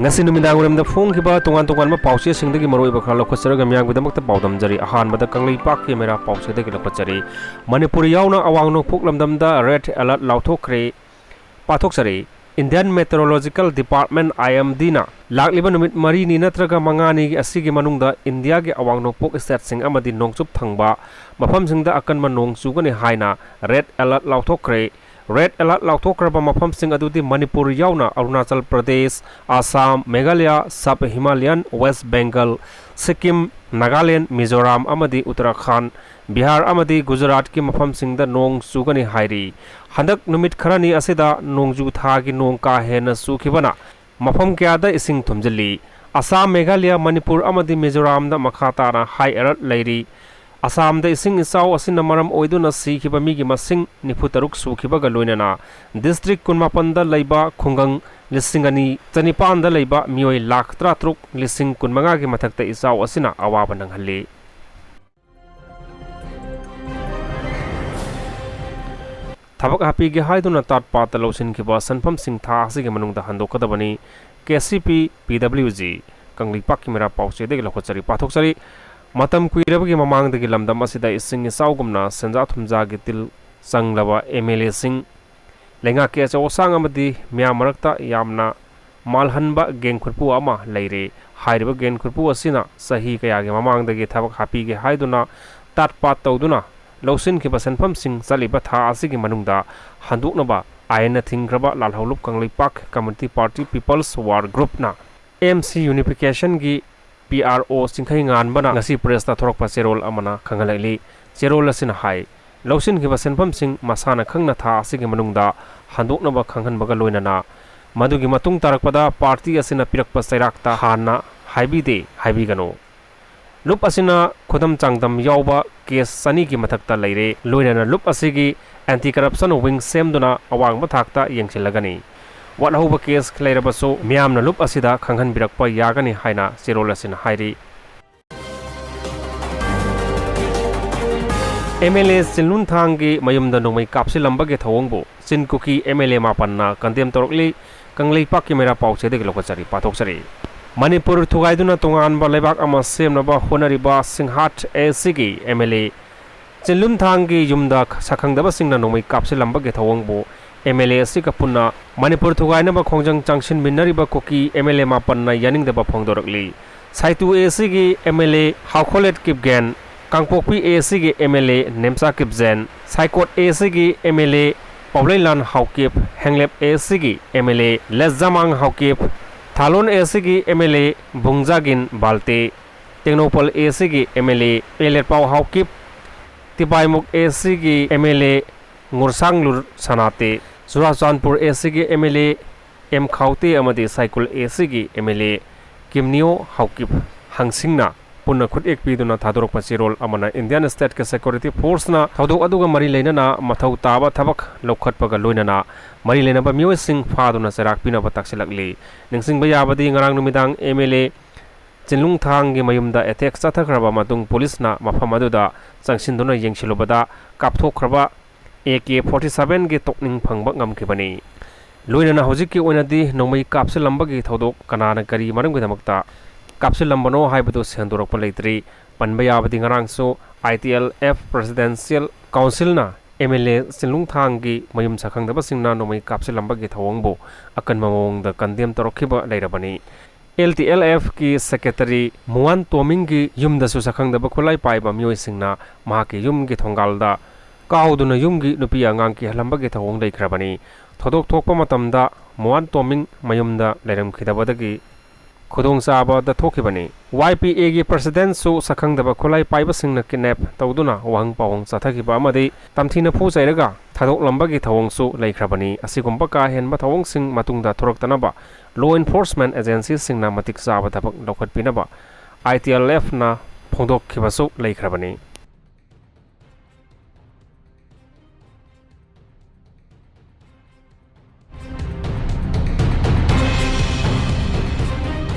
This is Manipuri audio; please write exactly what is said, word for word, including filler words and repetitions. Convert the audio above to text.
ꯉꯁꯤ ꯅꯨꯃꯤꯗꯥꯡ ꯋꯥꯏꯔꯝꯗ ꯐꯣꯡꯈꯤꯕ ꯇꯣꯉꯥꯟ ꯇꯣꯉꯥꯟꯕ ꯄꯥꯎꯆꯦꯁꯤꯡꯗꯒꯤ ꯃꯔꯨꯑꯣꯏꯕ ꯈꯔ ꯂꯧꯈꯠꯆꯔꯒ ꯃꯤꯌꯥꯝꯒꯤꯗꯃꯛꯇ ꯄꯥꯎꯗꯝꯖꯔꯤ꯫ ꯑꯍꯥꯟꯕꯗ ꯀꯪꯂꯩꯄꯥꯛꯀꯤ ꯃꯦꯔꯥ ꯄꯥꯎꯆꯦꯗꯒꯤ ꯂꯧꯈꯠꯆꯔꯤ꯫ ꯃꯅꯤꯄꯨꯔ ꯌꯥꯎꯅ ꯑꯋꯥꯡ ꯅꯣꯡꯄꯣꯛ ꯂꯝꯗꯝꯗ red alert ꯂꯥꯎꯊꯣꯛꯈ꯭ꯔꯦ꯫ ꯄꯥꯊꯣꯛꯆꯔꯤ꯫ Indian Meteorological Department, I M D ꯅ ꯂꯥꯛꯂꯤꯕ ꯅꯨꯃꯤꯠ ꯃꯔꯤꯅꯤ ꯅꯠꯇ꯭ꯔꯒ ꯃꯉꯥꯅꯤ ꯑꯁꯤꯒꯤ ꯃꯅꯨꯡꯗ ꯏꯟꯗꯤꯌꯥꯒꯤ ꯑꯋꯥꯡ ꯅꯣꯡꯄꯣꯛ state ꯁꯤꯡ ꯑꯃꯗꯤ ꯅꯣꯡꯆꯨꯞ ꯊꯪꯕ ꯃꯐꯝꯁꯤꯡꯗ ꯑꯀꯟꯕ ꯅꯣꯡ ꯆꯨꯒꯅꯤ ꯍꯥꯏꯅ red alert ꯂꯥꯎꯊꯣꯛꯈ꯭ꯔꯦ꯫ Red alert ꯂꯥꯎꯊꯣꯛꯈ꯭ꯔꯕ ꯃꯐꯝꯁꯤꯡ ꯑꯗꯨꯗꯤ ꯃꯅꯤꯄꯨꯔ ꯌꯥꯎꯅ Arunachal Pradesh, Assam, Meghalaya, Sub Himalayan, West Bengal, Sikkim, Nagaland, Mizoram ꯑꯃꯗꯤ ꯎꯠꯇꯔꯥꯈꯥꯟꯗ, ꯕꯤꯍꯥꯔ ꯑꯃꯗꯤ ꯒꯨꯖꯔꯥꯠꯀꯤ ꯃꯐꯝꯁꯤꯡꯗ ꯅꯣꯡ ꯆꯨꯒꯅꯤ ꯍꯥꯏꯔꯤ꯫ ꯍꯟꯗꯛ ꯅꯨꯃꯤꯠ ꯈꯔꯅꯤ ꯑꯁꯤꯗ ꯅꯣꯡꯖꯨ ꯊꯥꯒꯤ ꯅꯣꯡ ꯀꯥ ꯍꯦꯟꯅ ꯆꯨꯈꯤꯕꯅ ꯃꯐꯝ ꯀꯌꯥꯗ ꯏꯁꯤꯡ ꯊꯨꯝꯖꯤꯜꯂꯤ꯫ ꯑꯁꯥꯝ, ꯃꯦꯘꯥꯂꯌꯥ, ꯃꯅꯤꯄꯨꯔ ꯑꯃꯗꯤ ꯃꯤꯖꯣꯔꯥꯝꯗ ꯃꯈꯥ ꯇꯥꯅ high alert ꯂꯩꯔꯤ꯫ ꯑꯁꯥꯝꯗ ꯏꯁꯤꯡ ꯏꯆꯥꯎ ꯑꯁꯤꯅ ꯃꯔꯝ ꯑꯣꯏꯗꯨꯅ ꯁꯤꯈꯤꯕ ꯃꯤꯒꯤ ꯃꯁꯤꯡ ꯅꯤꯐꯨ ꯇꯔꯨꯛ ꯁꯨꯈꯤꯕꯒ ꯂꯣꯏꯅꯅ district ꯀꯨꯟꯃꯥꯄꯟꯗ ꯂꯩꯕ ꯈꯨꯡꯒꯪ ꯂꯤꯁꯤꯡ ꯑꯅꯤ ꯆꯅꯤꯄꯥꯟꯗ ꯂꯩꯕ ꯃꯤꯑꯣꯏ ꯂꯥꯈ ꯇꯔꯥꯇꯔꯨꯛ ꯂꯤꯁꯤꯡ ꯀꯨꯟꯃꯉꯥꯒꯤ ꯃꯊꯛꯇ ꯏꯆꯥꯎ ꯑꯁꯤꯅ ꯑꯋꯥꯕ ꯅꯪꯍꯜꯂꯤ꯫ ꯊꯕꯛ ꯍꯥꯞꯄꯤꯒꯦ ꯍꯥꯏꯗꯨꯅ ꯇꯥꯠ ꯄꯥꯠꯇ ꯂꯧꯁꯤꯟꯈꯤꯕ ꯁꯦꯟꯐꯝꯁꯤꯡ ꯊꯥ ꯑꯁꯤꯒꯤ ꯃꯅꯨꯡꯗ ꯍꯟꯗꯣꯛꯀꯗꯕꯅꯤ꯫ K C P, P W G, ꯀꯪꯂꯩꯄꯥꯛꯀꯤ ꯃꯤꯔꯥ ꯄꯥꯎꯆꯦꯗꯒꯤ ꯂꯧꯈꯠꯆꯔꯤ, ꯄꯥꯊꯣꯛꯆꯔꯤ꯫ ꯃꯇꯝ ꯀꯨꯏꯔꯕꯒꯤ ꯃꯃꯥꯡꯗꯒꯤ ꯂꯝꯗꯝ ꯑꯁꯤꯗ ꯏꯁꯤꯡ ꯏꯆꯥꯎꯒꯨꯝꯅ ꯁꯦꯟꯖꯥ ꯊꯨꯝꯖꯥꯒꯤ ꯇꯤꯜ ꯆꯪꯂꯕ M L A ꯁꯤꯡ, ꯂꯩꯉꯥꯛꯀꯤ ꯑꯆꯧ ꯑꯁꯥꯡ ꯑꯃꯗꯤ ꯃꯤꯌꯥꯝ ꯃꯔꯛꯇ ꯌꯥꯝꯅ ꯃꯥꯜꯍꯟꯕ ꯒꯦꯟ ꯈꯨꯠꯄꯨ ꯑꯃ ꯂꯩꯔꯦ꯫ ꯍꯥꯏꯔꯤꯕ ꯒꯦꯟ ꯈꯨꯠꯄꯨ ꯑꯁꯤꯅ ꯆꯍꯤ ꯀꯌꯥꯒꯤ ꯃꯃꯥꯡꯗꯒꯤ ꯊꯕꯛ ꯍꯥꯞꯄꯤꯒꯦ ꯍꯥꯏꯗꯨꯅ ꯇꯥꯠ ꯄꯥꯠ ꯇꯧꯗꯨꯅ ꯂꯧꯁꯤꯟꯈꯤꯕ ꯁꯦꯟꯐꯝꯁꯤꯡ ꯆꯠꯂꯤꯕ ꯊꯥ ꯑꯁꯤꯒꯤ ꯃꯅꯨꯡꯗ ꯍꯟꯗꯣꯛꯅꯕ ꯑꯥꯏꯟꯅ ꯊꯤꯡꯈ꯭ꯔꯕ ꯂꯥꯜꯍꯧꯂꯨꯞ Kangleipak Community Party People's War Groupꯅ M C Unificationꯒꯤ P R O ꯆꯤꯡꯈꯩ ꯉꯥꯟꯕꯅ ꯉꯁꯤ pressꯇ ꯊꯣꯔꯛꯄ ꯆꯦꯔꯣꯜ ꯑꯃꯅ ꯈꯪꯍꯜꯂꯛꯂꯤ꯫ ꯆꯦꯔꯣꯜ ꯑꯁꯤꯅ ꯍꯥꯏ, ꯂꯧꯁꯤꯟꯈꯤꯕ ꯁꯦꯟꯐꯝꯁꯤꯡ ꯃꯁꯥꯅ ꯈꯪꯅ ꯊꯥ ꯑꯁꯤꯒꯤ ꯃꯅꯨꯡꯗ ꯍꯟꯗꯣꯛꯅꯕ ꯈꯪꯍꯟꯕꯒ ꯂꯣꯏꯅꯅ ꯃꯗꯨꯒꯤ ꯃꯇꯨꯡ ꯇꯥꯔꯛꯄꯗ party ꯑꯁꯤꯅ ꯄꯤꯔꯛꯄ ꯆꯩꯔꯥꯛꯇ ꯍꯥꯟꯅ ꯍꯥꯏꯕꯤꯗꯦ ꯍꯥꯏꯕꯤꯒꯅꯨ꯫ ꯂꯨꯞ ꯑꯁꯤꯅ ꯈꯨꯗꯝ ꯆꯥꯡꯗꯝ ꯌꯥꯎꯕ case ꯆꯅꯤꯒꯤ ꯃꯊꯛꯇ ꯂꯩꯔꯦ꯫ ꯂꯣꯏꯅꯅ ꯂꯨꯞ ꯑꯁꯤꯒꯤ Anti Corruption Wing ꯁꯦꯝꯗꯨꯅ ꯑꯋꯥꯡꯕ ꯊꯥꯛꯇ ꯌꯦꯡꯁꯤꯜꯂꯒꯅꯤ꯫ ꯋꯥꯠꯍꯧꯕ case ꯂꯩꯔꯕꯁꯨ ꯃꯤꯌꯥꯝꯅ ꯂꯨꯞ ꯑꯁꯤꯗ ꯈꯪꯍꯟꯕꯤꯔꯛꯄ ꯌꯥꯒꯅꯤ ꯍꯥꯏꯅ ꯆꯦꯔꯣꯜ ꯑꯁꯤꯅ ꯍꯥꯏꯔꯤ꯫ M L A ꯆꯤꯟꯂꯨꯟ ꯊꯥꯡꯒꯤ ꯃꯌꯨꯝꯗ ꯅꯣꯡꯃꯩ ꯀꯥꯞꯁꯤꯜꯂꯝꯕꯒꯤ ꯊꯧꯑꯣꯡꯕꯨ ꯆꯤꯟ ꯀꯨꯀꯤ ꯑꯦꯝ ꯑꯦꯜ ꯑꯦ ꯃꯥꯄꯟꯅ ꯀꯟꯗꯦꯝ ꯇꯧꯔꯛꯂꯤ꯫ ꯀꯪꯂꯩꯄꯥꯛꯀꯤ ꯃꯩꯔꯥ ꯄꯥꯎꯆꯦꯗꯒꯤ ꯂꯧꯈꯠꯆꯔꯤ, ꯄꯥꯊꯣꯛꯆꯔꯤ꯫ ꯃꯅꯤꯄꯨꯔ ꯊꯨꯒꯥꯏꯗꯨꯅ ꯇꯣꯉꯥꯟꯕ ꯂꯩꯕꯥꯛ ꯑꯃ ꯁꯦꯝꯅꯕ ꯍꯣꯠꯅꯔꯤꯕ ꯁꯤꯡꯍꯥꯠ ꯑꯦ ꯁꯤꯒꯤ ꯑꯦꯝ ꯑꯦꯜ ꯑꯦ ꯆꯤꯟꯂꯨꯝꯊꯥꯡꯒꯤ ꯌꯨꯝꯗ ꯁꯛꯈꯪꯗꯕꯁꯤꯡꯅ ꯅꯣꯡꯃꯩ ꯀꯥꯞꯁꯤꯜꯂꯝꯕꯒꯤ ꯊꯧꯑꯣꯡꯕꯨ ꯑꯦꯝ ꯑꯦꯜ ꯑꯦ ꯑꯁꯤꯒ ꯄꯨꯟꯅ ꯃꯅꯤꯄꯨꯔ ꯊꯨꯒꯥꯏꯅꯕ ꯈꯣꯡꯖꯪ ꯆꯪꯁꯤꯟꯃꯤꯟꯅꯔꯤꯕ ꯀꯨꯀꯤ ꯑꯦꯝ ꯑꯦꯜ ꯑꯦ ꯃꯥꯄꯟꯅ ꯌꯥꯅꯤꯡꯗꯕ ꯐꯣꯡꯗꯣꯔꯛꯂꯤ꯫ ꯁꯥꯏꯇꯨ ꯑꯦ ꯁꯤꯒꯤ ꯑꯦꯝ ꯑꯦꯜ ꯑꯦ ꯍꯥꯎꯈꯣꯂꯦꯠ ꯀꯤꯞꯒꯦꯟ, ꯀꯥꯡꯄꯣꯛꯄꯤ ꯑꯦ ꯁꯤꯒꯤ ꯑꯦꯝ ꯑꯦꯜ ꯑꯦ ꯅꯦꯝꯆꯥ ꯀꯤꯞꯖꯦꯟ, ꯁꯥꯏꯀꯣꯠ ꯑꯦ ꯁꯤꯒꯤ ꯑꯦꯝ ꯑꯦꯜ ꯑꯦ ꯄꯥꯎꯂꯩꯂꯥꯟ ꯍꯥꯎꯀꯤꯞ, ꯍꯦꯡꯂꯦꯞ ꯑꯦ ꯁꯤꯒꯤ ꯑꯦꯝ ꯑꯦꯜ ꯑꯦ ꯂꯦꯖꯥꯃꯥꯡ ꯍꯥꯎꯀꯤꯞ, ꯊꯥꯂꯣꯟ ꯑꯦ ꯁꯤꯒꯤ M L A Vungzagin Valte, Tengnoupal ꯑꯦ ꯁꯤꯒꯤ ꯑꯦꯝ ꯑꯦꯜ ꯑꯦ ꯑꯦꯂꯦꯠꯄꯥꯎ ꯍꯥꯎꯀꯤꯞ, ꯇꯤꯄꯥꯏꯃꯨꯛ ꯑꯦ ꯁꯤꯒꯤ ꯑꯦꯝ ꯑꯦꯜ ꯑꯦ ꯉꯨꯔꯁꯥꯡꯂꯨꯔ ꯁꯅꯥꯇꯦ, ꯆꯨꯔꯥꯆꯥꯟꯄꯨꯔ ꯑꯦ ꯁꯤꯒꯤ ꯑꯦꯝ ꯑꯦꯜ ꯑꯦ ꯑꯦꯝ ꯈꯥꯎꯇꯦ ꯑꯃꯗꯤ ꯁꯥꯏꯀꯨꯜ ꯑꯦ ꯁꯤꯒꯤ ꯑꯦꯝ ꯑꯦꯜ ꯑꯦ ꯀꯤꯝꯅꯤꯌꯣ ꯍꯥꯎꯀꯤꯞ ꯍꯪꯁꯤꯡꯅ ꯄꯨꯟꯅ ꯈꯨꯠꯌꯦꯛ ꯄꯤꯗꯨꯅ ꯊꯥꯗꯣꯔꯛꯄ ꯆꯦꯔꯣꯜ ꯑꯃꯅ ꯏꯟꯗꯤꯌꯥꯟ ꯁ꯭ꯇꯦꯠꯀꯤ ꯁꯦꯀ꯭ꯌꯨꯔꯤꯇꯤ ꯐꯣꯔꯁꯅ ꯊꯧꯗꯣꯛ ꯑꯗꯨꯒ ꯃꯔꯤ ꯂꯩꯅꯅ ꯃꯊꯧ ꯇꯥꯕ ꯊꯕꯛ ꯂꯧꯈꯠꯄꯒ ꯂꯣꯏꯅꯅ ꯃꯔꯤ ꯂꯩꯅꯕ ꯃꯤꯑꯣꯏꯁꯤꯡ ꯐꯥꯗꯨꯅ ꯆꯩꯔꯥꯛ ꯄꯤꯅꯕ ꯇꯥꯛꯁꯤꯜꯂꯛꯂꯤ꯫ ꯅꯤꯡꯁꯤꯡꯕ ꯌꯥꯕꯗꯤ, ꯉꯔꯥꯡ ꯅꯨꯃꯤꯗꯥꯡ ꯑꯦꯝ ꯑꯦꯜ ꯑꯦ ꯆꯤꯟꯂꯨꯡꯊꯥꯡꯒꯤ ꯃꯌꯨꯝꯗ ꯑꯦꯇꯦꯛ ꯆꯠꯊꯈ꯭ꯔꯕ ꯃꯇꯨꯡ ꯄꯨꯂꯤꯁꯅ ꯃꯐꯝ ꯑꯗꯨꯗ ꯆꯪꯁꯤꯟꯗꯨꯅ ꯌꯦꯡꯁꯤꯜꯂꯨꯕꯗ ꯀꯥꯞꯊꯣꯛꯈ꯭ꯔꯕ ꯑꯦ ꯀꯦ ꯐꯣꯔꯇꯤ ꯁꯚꯦꯟꯒꯤ ꯇꯣꯛꯅꯤꯡ ꯐꯪꯕ ꯉꯝꯈꯤꯕꯅꯤ꯫ ꯂꯣꯏꯅꯅ ꯍꯧꯖꯤꯛꯀꯤ ꯑꯣꯏꯅꯗꯤ ꯅꯣꯡꯃꯩ ꯀꯥꯞꯁꯤꯜꯂꯝꯕꯒꯤ ꯊꯧꯗꯣꯛ ꯀꯅꯥꯅ ꯀꯔꯤ ꯃꯔꯝꯒꯤꯗꯃꯛꯇ ꯀꯥꯞꯁꯤꯜꯂꯝꯕꯅꯣ ꯍꯥꯏꯕꯗꯨ ꯁꯟꯗꯣꯔꯛꯄ ꯂꯩꯇ꯭ꯔꯤ꯫ ꯄꯟꯕ ꯌꯥꯕꯗꯤ, ꯉꯔꯥꯡꯁꯨ ꯑꯥꯏ ꯇꯤ ꯑꯦꯜ ꯑꯦꯐ ꯄ꯭ꯔꯦꯁꯤꯗꯦꯟꯁꯤꯌꯦꯜ ꯀꯥꯎꯟꯁꯤꯜꯅ ꯑꯦꯝ ꯑꯦꯜ ꯑꯦ ꯆꯤꯟꯂꯨꯡꯊꯥꯡꯒꯤ ꯃꯌꯨꯝ ꯁꯛꯈꯪꯗꯕꯁꯤꯡꯅ ꯅꯣꯡꯃꯩ ꯀꯥꯞꯁꯤꯜꯂꯝꯕꯒꯤ ꯊꯧꯑꯣꯡꯕꯨ ꯑꯀꯟꯕ ꯃꯑꯣꯡꯗ ꯀꯟꯗꯦꯝ ꯇꯧꯔꯛꯈꯤꯕ ꯂꯩꯔꯕꯅꯤ꯫ ꯑꯦꯜ ꯇꯤ ꯑꯦꯜ ꯑꯦꯐꯀꯤ ꯁꯦꯀ꯭ꯔꯦꯇꯔꯤ ꯃꯨꯋꯥꯟ ꯇꯣꯃꯤꯡꯒꯤ ꯌꯨꯝꯗꯁꯨ ꯁꯛꯈꯪꯗꯕ ꯈꯨꯠꯂꯥꯏ ꯄꯥꯏꯕ ꯃꯤꯑꯣꯏꯁꯤꯡꯅ ꯃꯍꯥꯛꯀꯤ ꯌꯨꯝꯒꯤ ꯊꯣꯡꯒꯥꯜꯗ ꯀꯥꯎꯗꯨꯅ ꯌꯨꯝꯒꯤ ꯅꯨꯄꯤ ꯑꯉꯥꯡ ꯀꯤꯍꯜꯂꯝꯕꯒꯤ ꯊꯧꯑꯣꯡ ꯂꯩꯈ꯭ꯔꯕꯅꯤ꯫ ꯊꯧꯗꯣꯛ ꯊꯣꯛꯄ ꯃꯇꯝꯗ ꯃꯨꯋꯥꯟ ꯇꯣꯃꯤꯡ ꯃꯌꯨꯝꯗ ꯂꯩꯔꯝꯈꯤꯗꯕꯗꯒꯤ ꯈꯨꯗꯣꯡꯆꯥꯕꯗ ꯊꯣꯛꯈꯤꯕꯅꯤ꯫ ꯋꯥꯏ ꯄꯤ ꯑꯦꯒꯤ ꯄ꯭ꯔꯦꯁꯤꯗꯦꯟꯠꯁꯨ ꯁꯛꯈꯪꯗꯕ ꯈꯨꯠꯂꯥꯏ ꯄꯥꯏꯕꯁꯤꯡꯅ ꯀꯤꯗꯅꯦꯞ ꯇꯧꯗꯨꯅ ꯋꯥꯍꯪ ꯄꯥꯎꯍꯪ ꯆꯠꯊꯈꯤꯕ ꯑꯃꯗꯤ ꯇꯝꯊꯤꯅ ꯐꯨ ꯆꯩꯔꯒ ꯊꯥꯗꯣꯛꯂꯝꯕꯒꯤ ꯊꯧꯑꯣꯡꯁꯨ ꯂꯩꯈ꯭ꯔꯕꯅꯤ꯫ ꯑꯁꯤꯒꯨꯝꯕ ꯀꯥ ꯍꯦꯟꯕ ꯊꯧꯑꯣꯡꯁꯤꯡ ꯃꯇꯨꯡꯗ ꯊꯣꯔꯛꯇꯅꯕ ꯂꯣ ꯏꯟꯐꯣꯔꯁꯃꯦꯟꯠ ꯑꯦꯖꯦꯟꯁꯤꯁꯤꯡꯅ ꯃꯇꯤꯛ ꯆꯥꯕ ꯊꯕꯛ ꯂꯧꯈꯠꯄꯤꯅꯕ ꯑꯥꯏ ꯇꯤ ꯑꯦꯜ ꯑꯦꯐꯅ ꯐꯣꯡꯗꯣꯛꯈꯤꯕꯁꯨ ꯂꯩꯈ꯭ꯔꯕꯅꯤ꯫